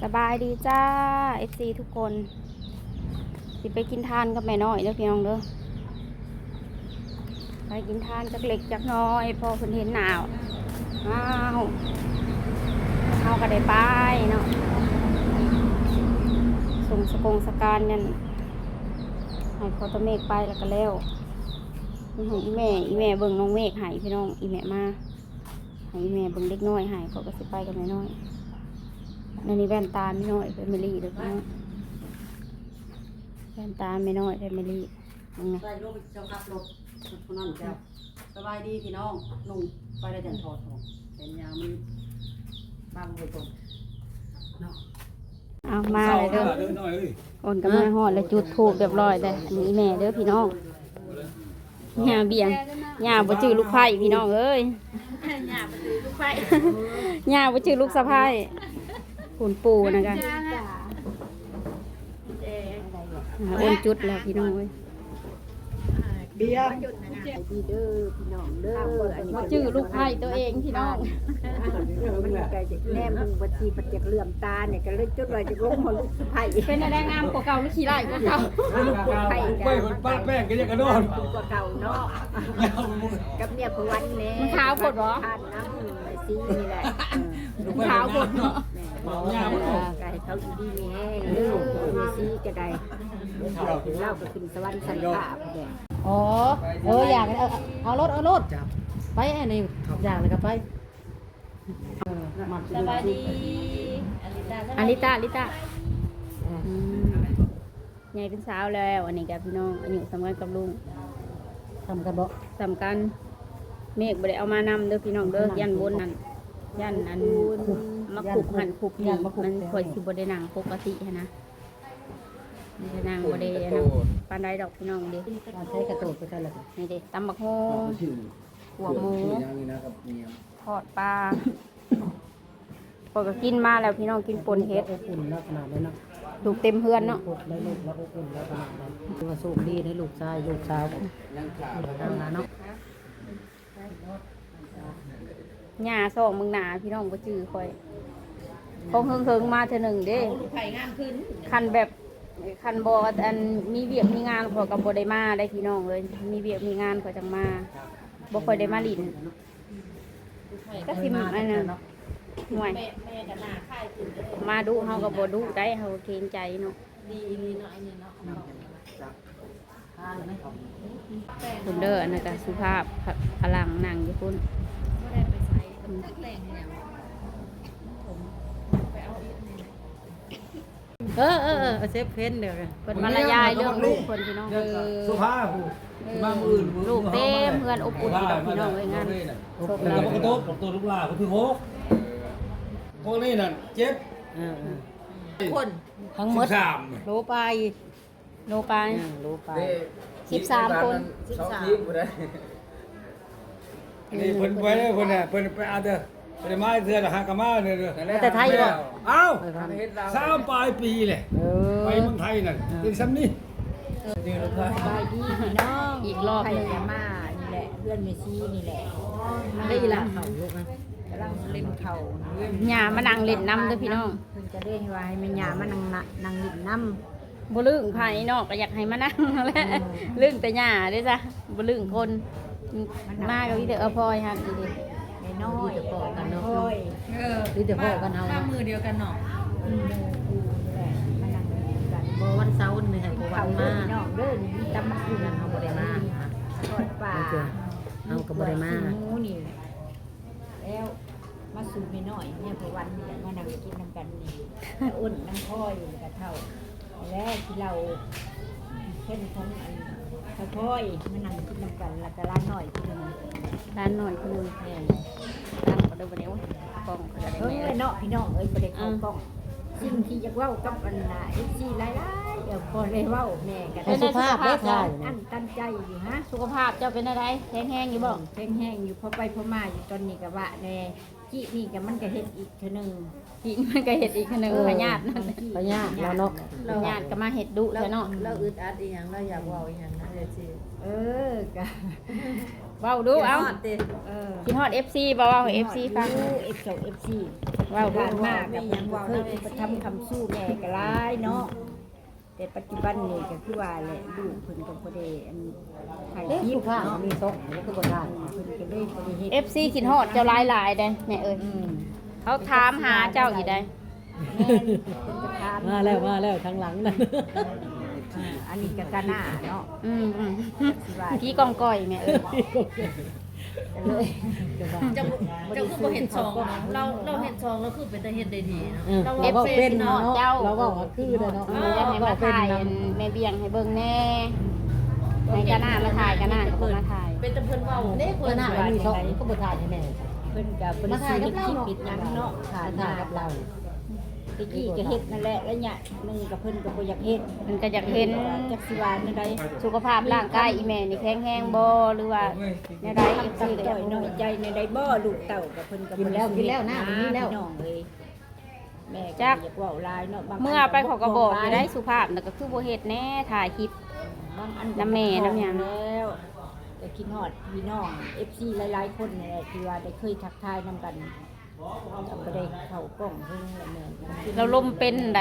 ສະບາຍດີຈ້າ ເອັຟຊີ ທຸກຄົນ ຊິໄປກິນທານກັບແມ່ນ້ອຍເດີພີ່ນ້ອງເດີ ໄປກິນທານຈັກເລັກຈັກນ້ອຍ ພໍເພິ່ນເຫັນໜ້າ ອ້າວ ເຮົາກໍໄດ້ໄປເນາະ ສົ່ງສະກົງສະການນັ້ນ ໃຫ້ພໍ່ຕາເມກໄປແລ້ວກໍແລ້ວ ໃຫ້ອີ່ແມ່ ອີ່ແມ່ເບິ່ງນ້ອງເມກໃຫ້ພີ່ນ້ອງ ອີ່ແມ່ມາ ໃຫ້ແມ່ເບິ່ງເດັກນ້ອຍໃຫ້ ຂ້ອຍກໍຊິໄປກັບແມ່ນ້ອຍ. ອັນນີ້ແວ່ນຕາແມ່ນ້ອຍແຟມິລີເດີພີ່ນ້ອງ ແວ່ນຕາແມ່ນ້ອຍແຟມິລີ ເບິ່ງນະ ໃສ່ລົງເຈົ້າຂັບລົດ ຜູ້ນັ້ນເຈົ້າ. ສະບາຍດີພີ່ນ້ອງ ນຸ່ງໄປແລ້ວຈັ່ງຖອດອອກ ແຂນຍາວມັນບັງໄວ້ກ່ອນເນາະ. ເອົາມາເລີຍເດີ ເດີນ້ອຍເອີຍ ໂອນກໍມາຮອດແລ້ວ ຈຸດທູບຮຽບຮ້ອຍແລ້ວ. ອັນນີ້ແມ່ເດີພີ່ນ້ອງ ຍ່າບຽງ ຍ່າບໍ່ຈື່ລູກໃພ້ພີ່ນ້ອງເອີຍ ຍ່າບໍ່ຈື່ລູກໃພ້ ຍ່າບໍ່ຈື່ລູກສະໃພ້ ຄຸນປູ່ນະກະ ອ່າ ໂອນຈຸດແລ້ວພີ່ນ້ອງເອີຍ ເບຍ ດີເດີພີ່ນ້ອງເດີ ອັນນີ້ບໍ່ຈື່ລູກໃພ້ຕົວເອງພີ່ນ້ອງ ມັນກໍຈະແນມເບິ່ງບໍ່ຊິ ມັນຈະເຫຼື້ອມຕານີ້ ກໍເລີຍຈຸດໄວ້ຈະລົງຮອດລູກສະໃພ້ ເປັນແນວໃດ ງາມກວ່າເກົ່າ ຫຼື ຂີ້ຮ້າຍກວ່າເກົ່າ? ລູກໃພ້ ລູກໃພ້ເພິ່ນປະແປ້ງກໍຍັງກະນອນ ກວ່າເກົ່າເນາະ ກັບເມຍຜູ້ວັນແດ່ ມັນຂາວໂພດບໍ່? ທານນຳແມ່ຊີນີ້ແຫຼະ ເອີ ມັນຂາວໂພດເນາະ ແມ່ນ ຍາວບໍ່? ກໍໃຫ້ເຂົາຢູ່ດີມີແຮງເດີ ແມ່ຊີກໍໄດ້ ລາວກໍຂຶ້ນສະຫວັນຊັ້ນຟ້າພຸ້ນແຫຼະ. ອໍ ເອີ ຢາກ ເອົາ ເອົາໂລດ ເອົາໂລດ ໄປອັນນີ້ ຢາກແລ້ວກໍໄປ. ສະບາຍດີ ອາລິຕາ ອາລິຕາ ອາລິຕາ ອືມ ໃຫຍ່ເປັນສາວແລ້ວ ອັນນີ້ກໍພີ່ນ້ອງ ອາຍຸສ່ຳກັນກັບລຸງ ສ່ຳກັນບໍ່? ສ່ຳກັນ ເມກບໍ່ໄດ້ເອົາມານຳເດີພີ່ນ້ອງເດີ ຢ້ານວົນນັ້ນ ຢ້ານອັນ ຄຸບ ມາຄຸບຫັ້ນຄຸບນີ້ ມັນຄ່ອຍຊິບໍ່ໄດ້ນັ່ງປົກກະຕິຫັ້ນນະ ມັນຈະນັ່ງບໍ່ໄດ້ອັນນັ້ນປານໃດດອກພີ່ນ້ອງເດ້ ໃຊ້ກະໂຕດໄປໃສ່ລະ ນີ້ເດ້ ຕຳບັກຫຸ່ງ ຂົ້ວໝູ ທອດປາ ຂ້ອຍກໍກິນມາແລ້ວພີ່ນ້ອງ ກິນປົ່ນເຫັດ ອົບອຸ່ນແລ້ວຂະໜາດນັ້ນເນາະ ລູກເຕັມເຮືອນເນາະ ຄົບໄດ້ລູກແລ້ວອົບອຸ່ນແລ້ວຂະໜາດນັ້ນ ຖືວ່າໂຊກດີໃນລູກຊາຍ ລູກສາວ ເນາະ ຍ່າສ່ອງເບິ່ງໜ້າພີ່ນ້ອງ ບໍ່ຈື່ຂ້ອຍ ຂອງເຫິງໆມາເທື່ອໜຶ່ງເດ້ ຄັນແບບ ຄັນບໍ່ ອັນ ມີວຽກມີງານ ຂ້ອຍກໍບໍ່ໄດ້ມາໄດ໋ພີ່ນ້ອງເອີຍ ມີວຽກມີງານຂ້ອຍຈັ່ງມາ ບໍ່ຄ່ອຍໄດ້ມາຫຼິ້ນ ກໍຊິ ອັນນັ້ນ ໂອ້ຍ ມາດຸເຮົາກໍບໍ່ດຸໄດ໋ ເຮົາກໍເກງໃຈເນາະ ດີອີ່ຫຼີເນາະ ອັນນີ້ເນາະ ພຸ້ນເດີ ອັນນັ້ນກະສຸພາບ ພະ ພະລັງນັ່ງຢູ່ພຸ້ນ ບໍ່ໄດ້ໄປໃສ ອືມ ຈັກແລ່ນຫຍັງ ໄປເອົາອີກນີ້ ເອີ ເອີ ເອີ ເຊຟເພັນເດີ ເພິ່ນມາລະຍາຍເລື່ອງລູກເພິ່ນພີ່ນ້ອງ ເອີ ສຸພາບ ເອີ ມາມື້ອື່ນ ລູກເຕັມເຮືອນ ອົບອຸ່ນດອກພີ່ນ້ອງເອີຍ ງານສົບລາວ ຕົວລູກຫຼ້າເພິ່ນຖືກຫົກ ພວກນີ້ນັ້ນເຈັດ ເອີ ເອີ ຄົນ ທັງໝົດ ສິບສາມ ໂລປາຍ ໂລປາຍ ເອີ ໂລປາຍ ສິບສາມຄົນ ສອງທີມບໍ່ໄດ້ ອັນນີ້ເພິ່ນໄປເດີ ເພິ່ນນະ ເພິ່ນໄປເອົາເດີ ເພິ່ນໄດ້ມາເທື່ອລະຫາກະມາເດີ ມາແຕ່ໄທບໍ່? ອ້າວ ຊາວປາຍປີແຫຼະ ເອີ ໄປເມືອງໄທນັ້ນ ເອີ ເປັນຊ່ຳນີ້ ສະບາຍດີພີ່ນ້ອງ ອີກຮອບໜຶ່ງ ມານີ້ແຫຼະ ເຮືອນແມ່ຊີນີ້ແຫຼະ ມາຫຼິ້ນເຂົ້າລູກນະ ກຳລັງຫຼິ້ນເຂົ້າ ຍ່າມານັ່ງຫຼິ້ນນຳເດີພີ່ນ້ອງ ເພິ່ນກໍເລີຍວ່າໃຫ້ແມ່ຍ່າມານັ່ງ ນັ່ງຫຼິ້ນນຳ ບໍ່ລຶ້ງໃຜເນາະ ກໍຢາກໃຫ້ມານັ່ງແຫຼະ ເອີ ລຶ້ງແຕ່ຍ່າເດ້ຊະ ບໍ່ລຶ້ງຄົນ ມາກໍມີແຕ່ເອື້ອຍພອຍຫັ້ນ ນີ້ເດ້ ນ້ອຍ ມີແຕ່ພໍ້ກັນເນາະ ເອີ ມີແຕ່ພໍ້ກັນເຮົາ ມາມື້ດຽວກັນເນາະ ອືມ ມານັ່ງກິນກັນ ບໍ່ ວັນເສົານີ້ໃຫ້ພໍ່ວັນມາ ພີ່ນ້ອງເດີ ມີຕຳບັກຫຸ່ງ ເຮົາບໍ່ໄດ້ມາ ທອດປາ ເຮົາກໍບໍ່ໄດ້ມາ ຊີ້ນໝູນີ້ ແລ້ວມາສູ່ແມ່ນ້ອຍ ແມ່ປະວັນນີ້ ມານັ່ງກິນນຳກັນນີ້ ອ້ນນຳພອຍ ແລ້ວກະເຖົ້າ ແລ້ວກິນເຫຼົ້າ ເພິ່ນຂອງອັນ ເຖົ້າພອຍ ມານັ່ງກິນນຳກັນ ແລ້ວກະຫຼານນ້ອຍຜູ້ໜຶ່ງ ຫຼານນ້ອຍຜູ້ໜຶ່ງ ແມ່ນ ຕັ້ງກໍໄດ້ບໍ່ໄດ້ ໂອ້ຍ ກ້ອງກໍໄດ້ ເອີ ເນາະ ພີ່ນ້ອງເອີຍ ບໍ່ໄດ້ເຂົ້າ ອືມ ກ້ອງ ສິ່ງທີ່ຢາກເວົ້າກັບອັນນ່າ ເອັຟຊີ ຫຼາຍໆ ເອີ ບໍ່ໄດ້ເວົ້າ ແມ່ກໍໄດ້ ເປັນໄດສຸຂະພາບ ສຸຂະພາບ ໄດ້ຖ່າຍ ອັນຕັນໃຈຢູ່ ຮະ ສຸຂະພາບເຈົ້າເປັນແນວໃດ? ແຂງແຮງຢູ່ບໍ່? ແຂງແຮງຢູ່ ພໍໄປພໍມາຢູ່ ຕອນນີ້ກໍວະແດ່ ຈີ້ນີ້ກໍມັນກໍເຮັດອີກເທື່ອໜຶ່ງ ຈີ້ມັນກໍເຮັດອີກເທື່ອໜຶ່ງ ເອີ ພະຍາດນັ້ນ ພະຍາດລາວເນາະ ພະຍາດກໍມາເຮັດດຸແທ້ເນາະ ລາວອຶດອັດອີ່ຫຍັງ ລາວຢາກເວົ້າອີ່ຫຍັງນະ ເອີ ເອີ ກໍ ເວົ້າດູ ເອົາ ຄິດຮອດເອັຟຊີບໍ່? ເວົ້າໃຫ້ເອັຟຊີຟັງ ເອັຟຊີ ເອັຟຊີ ເວົ້າດູ ຜ່ານມາກໍເພິ່ນເຄີຍອຸປະຖຳຄ້ຳຊູແມ່ກໍຫຼາຍເນາະ ແຕ່ປັດຈຸບັນນີ້ກໍຄືວ່າແຫຼະ ລູກເພິ່ນກໍບໍ່ໄດ້ອັນຖ່າຍຄລິບເນາະ ມີສອງ ແລ້ວຄືບໍ່ຖ່າຍ ເພິ່ນກໍເລີຍບໍ່ໄດ້ເຮັດ ເອັຟຊີຄິດຮອດເຈົ້າຫຼາຍໆເດ້ແມ່ເອີຍ ເຂົາຖາມຫາເຈົ້າຢູ່ໃດ ແມ່ນ ເພິ່ນກໍຖາມ ມາແລ້ວ ມາແລ້ວທາງຫຼັງນັ້ນ ອັນນີ້ກໍກະໜ້າເນາະ ອືມໆ ຜີກອງກ່ອຍແມ່ເອີຍ ເຈົ້າ ເຈົ້າຄືບໍ່ເຮັດຊ່ອງເນາະ ລາວ ລາວເຮັດຊ່ອງ ລາວຄືເປັນຕາເຮັດໄດ້ດີເນາະ ລາວເວົ້າເປັນເນາະ ເຈົ້າ ລາວເວົ້າຄືໄດ້ເນາະ ຢາກໃຫ້ມາຖ່າຍອັນແມ່ວຽງໃຫ້ເບິ່ງແດ່ ໃຫ້ກະໜ້າມາຖ່າຍ ກະໜ້າກໍບໍ່ມາຖ່າຍ ເປັນແຕ່ເພິ່ນເວົ້າເດ້ ກະໜ້າມີຊ່ອງກໍບໍ່ຖ່າຍໃຫ້ແມ່ ເພິ່ນກໍບໍ່ໄດ້ຊື້ເຮັດຄລິບເຮັດຫຍັງເນາະ ຜ່ານມາກັບລາວ ແຕ່ກີ້ກໍເຮັດນັ້ນແຫຼະ ໄລຍະໜຶ່ງກໍເພິ່ນກໍບໍ່ຢາກເຮັດ ເພິ່ນກໍຢາກເຫັນ ຈັກຊິວ່າແນວໃດ ສຸຂະພາບຮ່າງກາຍອີ່ແມ່ນີ້ແຂງແຮງບໍ່ ຫຼືວ່າແນວໃດ ເອັຟຊີກໍຢາກຮູ້ ນ້ອຍໃຈແນວໃດບໍ່ ລູກເຕົ້າກໍເພິ່ນກໍບໍ່ໄດ້ ກິນແລ້ວ ກິນແລ້ວ ນ້ຳມີແລ້ວ ພີ່ນ້ອງເອີຍ ແມ່ກໍຢາກເວົ້າຫຼາຍເນາະ ບາງ ເມື່ອໄປເຂົາກໍບອກຢູ່ໄດ໋ ສຸພາບນະ ກໍຄືບໍ່ເຮັດແດ່ ຖ່າຍຄລິບນຳແມ່ນຳຫຍັງ ແລ້ວ ກໍຄິດຮອດພີ່ນ້ອງເອັຟຊີຫຼາຍໆຄົນນີ້ແຫຼະ ທີ່ວ່າໄດ້ເຄີຍທັກທາຍນຳກັນ ກໍບໍ່ໄດ້ເຂົ້າກ້ອງເພິ່ນແຫຼະແມ່ ລາວລົມເປັນໃດ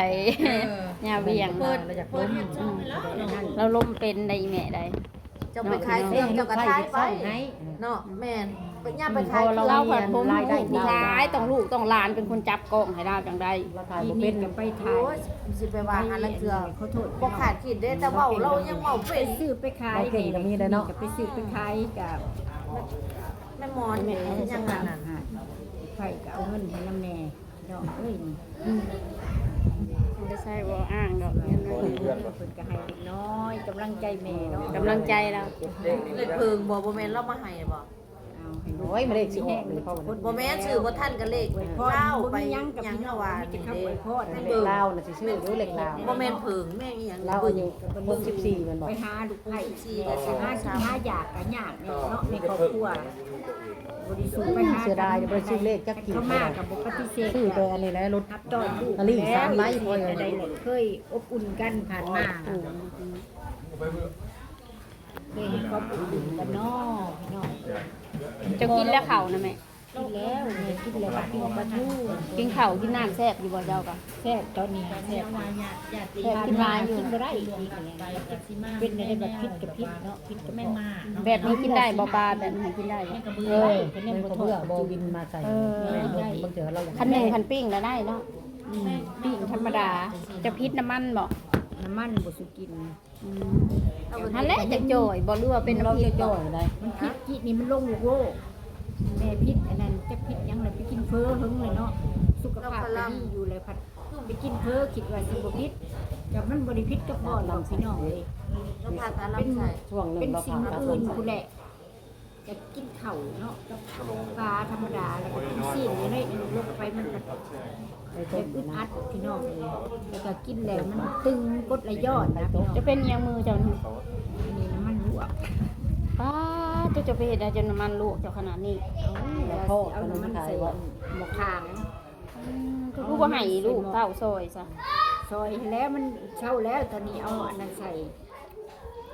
ເອີ ຍາວຽງ ເປີດ ເປີດເຮັດຊ່ອງໃຫ້ລາວເນາະ ລາວລົມເປັນໃດແມ່ໃດ ເຈົ້າໄປຂາຍເຄື່ອງເຈົ້າກໍຖ່າຍໄປເນາະ ແມ່ນ ຍາມໄປຂາຍເຄື່ອງ ລາວພັດບໍ່ຮູ້ ລາຍໄດ້ ຂາຍ ຕ້ອງລູກຕ້ອງຫຼານເປັນຄົນຈັບກ້ອງໃຫ້ລາວຈັ່ງໃດ ລາວຖ່າຍບໍ່ເປັນ ໄປຖ່າຍ ໂອ້ຍ ຊິໄປວ່າອັນລະເທື່ອ ຂໍໂທດ ບໍ່ຄາດຄິດເດ້ ແຕ່ເວົ້າລາວຍັງເວົ້າເປັນ ໄປຊື້ໄປຂາຍ ເວົ້າເກັ່ງກໍມີໄດ໋ເນາະ ໄປຊື້ໄປຂາຍກໍ ແມ່ໝອນ ແມ່ຫຍັງອັນນັ້ນ ໃຜກໍເອົາເງິນໃຫ້ນຳແດ່ເນາະ ເອີຍ ບໍ່ໄດ້ໃຊ້ບໍ່ອ້າງດອກ ເງິນນ້ອຍ ເພິ່ນກໍໃຫ້ເດັກນ້ອຍ ກຳລັງໃຈແມ່ເນາະ ກຳລັງໃຈລາວ ເຫຼັກເຜິ້ງບໍ່ ບໍ່ແມ່ນລາວມາໃຫ້ບໍ່? ໂອ້ຍ ມາເລກຊິອອກ ບໍ່ແມ່ນ ຊື້ບໍ່ທັນກໍເລກ ໄປເວົ້າໄປຫຍັງກັບພີ່ນ້ອງ ມີແຕ່ຄຳອວຍພອນ ເຫຼັກລາວນະ ຊິຊື້ຢູ່ເຫຼັກລາວ ບໍ່ແມ່ນເຜິ້ງແມ່ນອີ່ຫຍັງ ລາວອາຍຸຫົກສິບສີ່ແມ່ນບໍ່? ໄປຫາລູກໄພ້ ຊິຫາກິນຫາຢາກກໍຍາກແນ່ເນາະ ໃນຄອບຄົວ ບໍ່ໄດ້ສູ້ໄປຫາ ເສຍດາຍ ບໍ່ໄດ້ຊື້ເລກຈັກກີບ ເຂົາມາກໍບໍ່ປະຕິເສດ ຊື້ແຕ່ອັນນີ້ແຫຼະ ລົດ ຮັບຕ້ອນລູກ ອັນນີ້ສາມໃບ ແລ້ວ ພໍ ເຮັດແນວໃດແຫຼະ ເຄີຍອົບອຸ່ນກັນຜ່ານມາ ເຄີຍເຮັດຄວາມອົບອຸ່ນກັນເນາະ ພີ່ນ້ອງ ເຈົ້າກິນແລ້ວເຂົ້ານະແມ່? ກິນແລ້ວ ແມ່ກິນແລ້ວ ກິນປາທູ ກິນເຂົ້າກິນນ້ຳແຊບຢູ່ບໍ່ເຈົ້າກະ? ແຊບ ຕອນນີ້ແຊບ ແຊບ ກິນຫຼາຍຢູ່ ກິນບໍ່ໄດ້ອີກ ເປັນໄດ້ແບບຜິດກໍຜິດເນາະ ຜິດກໍຜິດ ແບບນີ້ກິນໄດ້ບໍ່ ປາແບບນີ້ກິນໄດ້ບໍ່? ເອີ ແມ່ນບໍ່ເບື່ອບໍ່ບິນມາໃສ່ ເອີ ບາງເທື່ອເຮົາຢາກ ຄັນໜຶ່ງຄັນປີ້ງລະໄດ້ເນາະ ອືມ ປີ້ງທຳມະດາ ຈະຜິດນ້ຳມັນບໍ່? ນ້ຳມັນບໍ່ສູ່ກິນ ອືມ ຫັ້ນແຫຼະ ຈັກຈ່ອຍບໍ່ ຫຼືວ່າເປັນນ້ຳພິດ ລາວຈ່ອຍໆໄດ໋ ມັນຜິດ ກິດນີ້ມັນລົງໂລກ ແມ່ຜິດອັນນັ້ນ ຈັກຜິດຫຍັງລະ ໄປກິນເຝີເຫິງເລີຍເນາະ ສຸຂະພາບກໍດີຢູ່ແລ້ວ ພັດໄປກິນເຝີ ຄິດວ່າຊິບໍ່ຜິດ ກໍມັນບໍ່ໄດ້ຜິດກັບບ່ອນດອກ ພີ່ນ້ອງເອີຍ ເປັນ ເປັນສິ່ງອື່ນພຸ້ນແຫຼະ ຢາກກິນເຂົ້າເນາະ ກັບປາທຳມະດາ ແລ້ວກໍກິນຊີ້ນໜ້ອຍໜຶ່ງ ລົງໄປມັນກໍ ແບບອຶດອັດພີ່ນ້ອງເອີຍ ແລ້ວກໍກິນແລ້ວມັນຕຶງກົດໄຫຼຍ້ອນນະພີ່ນ້ອງ ຈະເປັນອີ່ຫຍັງມືເຈົ້ານີ້? ອັນນີ້ນ້ຳມັນລວກ ປາດ ເຈົ້າ ເຈົ້າໄປເຮັດໃດເຈົ້ານ້ຳມັນລວກເຈົ້າຂະໜາດນີ້? ເອົາ ເອົານ້ຳມັນໃສ່ໝໍ້ຄາງ ອືມ ຄືບໍ່ໃຫ້ລູກເຕົ້າຊ່ອຍຊະ? ຊ່ອຍແລ້ວ ມັນເຊົາແລ້ວ ຕອນນີ້ເອົາອັນນັ້ນໃສ່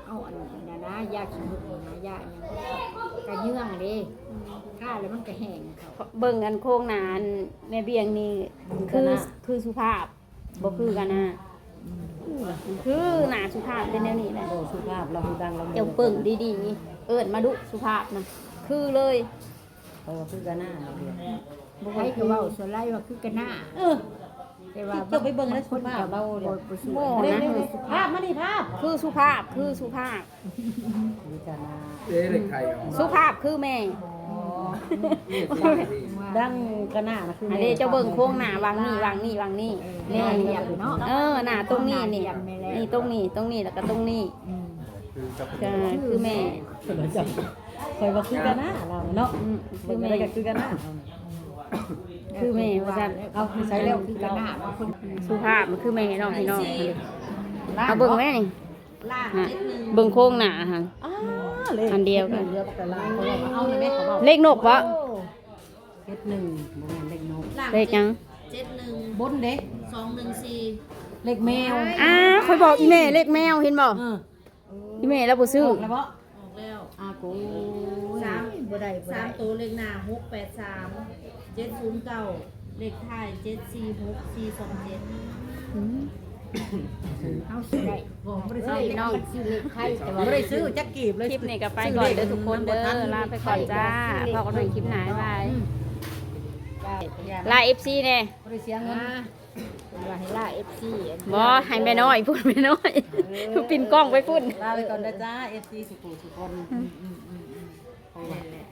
ເອົາອັນນັ້ນນະ ຢາຂີ້ຫຸ່ນນະ ຢາຫຍັງ ກະເຍືອງເດ້ ອືມ ທາແລ້ວມັນກະແຫ້ງເຂົ້າ ເບິ່ງອັນໂຄງໜ້າອັນແມ່ບຽງນີ້ ອືມ ຄື ຄືສຸພາບ ບໍ່ຄືກັນນະ ອືມ ຄືໜ້າສຸພາບເປັນແນວນີ້ແຫຼະ ໂອ້ ສຸພາບ ລາວຮູ້ດັງລາວ ເຈົ້າເບິ່ງດີໆ ເອີ້ນມາດຸສຸພາບນະ ຄືເລີຍ ເຂົາວ່າຄືກະໜ້າ ບໍ່ ໃຜກໍເວົ້າສ່ວນຫຼາຍວ່າຄືກະໜ້າ ເອີ ແຕ່ວ່າເຈົ້າໄປເບິ່ງໃນສຸພາບລາວ ບໍ່ ບໍ່ ບໍ່ ບໍ່ ບໍ່ ພາບມານີ້ພາບ ຄືສຸພາບ ຄືສຸພາບ ຄືກະໜ້າ ເອີ ເລກໄທ ສຸພາບຄືແມ່ ອໍ ດັງກະໜ້ານະຄືແມ່ ອັນນີ້ເຈົ້າເບິ່ງໂຄງໜ້າ ວາງນີ້ ວາງນີ້ ວາງນີ້ ເອີ ແມ່ ເນາະ ເອີ ໜ້າຕົງນີ້ນີ້ ນີ້ຕົງນີ້ ຕົງນີ້ ແລ້ວກໍຕົງນີ້ ອືມ ກະຄືແມ່ ຂ້ອຍວ່າຄືກະໜ້າລາວເນາະ ອືມ ຄືແມ່ ຄືກະໜ້າ ຄືແມ່ວ່າຊັ້ນ ເອົາໃສ່ແລ້ວຄືກະໜ້າ ສຸພາບມັນຄືແມ່ເນາະ ພີ່ນ້ອງ ເອົາເບິ່ງແມ່ນີ້ ເບິ່ງໂຄງໜ້າຫັ້ນ ອັນດຽວກັນ ເລກນົກບໍ່? ເຈັດໜຶ່ງ ບໍ່ແມ່ນເລກນົກ ເລກຫຍັງ? ເຈັດໜຶ່ງ ບົນເດ້ ສອງໜຶ່ງສີ່ ເລກແມວ ອ່າ ຂ້ອຍບອກອີ່ແມ່ເລກແມວ ເຫັນບໍ່? ເອີ ອີ່ແມ່ລາວບໍ່ຊື້ ອອກແລ້ວບໍ່? ອອກແລ້ວ ອາໂກ ສາມ ບໍ່ໄດ້ ບໍ່ໄດ້ ສາມໂຕ ເລກໜ້າ ຫົກແປດສາມ ເຈັດສູນເກົ້າ ເລກທ້າຍ ເຈັດສີ່ຫົກ ສີ່ສອງເຈັດ ອືມ ເຮົາຊິໄດ້ ບໍ່ໄດ້ຊື້ ເອີຍ ນ້ອງ ຊື້ເລກໄທ ແຕ່ວ່າ ບໍ່ໄດ້ຊື້ຈັກກີບເລີຍ ຄລິບນີ້ກໍໄປກ່ອນເດີທຸກຄົນເດີ ລາໄປກ່ອນຈ້າ ພໍ້ກັນໃໝ່ຄລິບໜ້າ ບາຍບາຍ ອືມ ລາເອັຟຊີແດ່ ບໍ່ໄດ້ເສຍເງິນ ອ່າ ເພິ່ນວ່າໃຫ້ລາເອັຟຊີ ບໍ່ ໃຫ້ແມ່ນ້ອຍພຸ້ນ ແມ່ນ້ອຍ ເອີ ປິ້ນກ້ອງໄປພຸ້ນ ລາໄປກ່ອນເດີຈ້າ ເອັຟຊີ ສູ່ຜູ້ສູ່ຄົນ ອືມ ອືມ ອືມ ອືມ ໂອ້ ແມ່ນແຫຼະ